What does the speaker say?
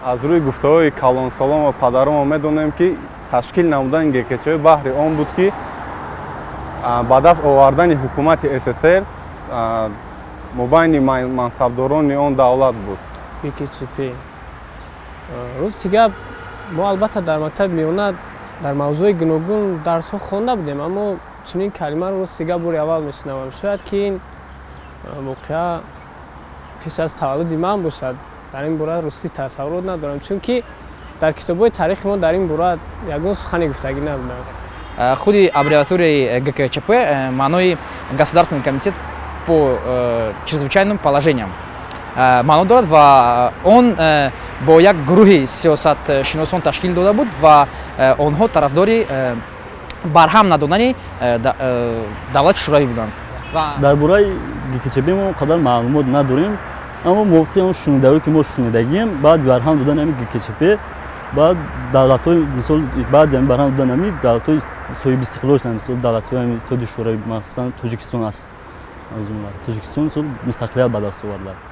Аз рӯи гуфтаҳои калонсолон ва падарон медонем, ки ташкил намудани ГКЧП баҳри он буд, ки ба даст овардани ҳукумати СССР мобайни мансабдорони он давлат буд. ГКЧП, рости гап, мо албатта дар мактаби миёна дар мавзӯи гуногун дарсҳо хонда будем, аммо чунин калимаро, рости гап, бори аввал мешунавам. Шояд ки ин воқеа пеш аз таваллуди ман бошад. Дар ин бора ростӣ тасаввурот надорам, чунки дар китобҳои таърихи мо дар ин бора ягон сухане гуфтагӣ набудам. Худи аббревиатураи ГКЧП маънои Государственный комитет по чрезвычайным положениям маъно дорад ва он бо як гурӯҳи сиёсатшиносон ташкил дода буд ва онҳо тарафдори барҳам надодани давлати Шӯравӣ буданд. Дар бораи ГКЧП мо қадар маълумот надорем, аммо мувофиқи он шунидаҳое, ки мо шунидагием, баъди барҳам додани ҳами ГКЧП, баъд давлатҳои, мисол, баъди барҳам додани ҳами давлатҳои соҳиби истиқлол шуданд, мисол, давлатҳои ҳами Иттиҳоди Шӯравӣ, махсусан Тоҷикистон аст, аз ҷумла Тоҷикистон, мисол, мустақилият ба даст оварданд.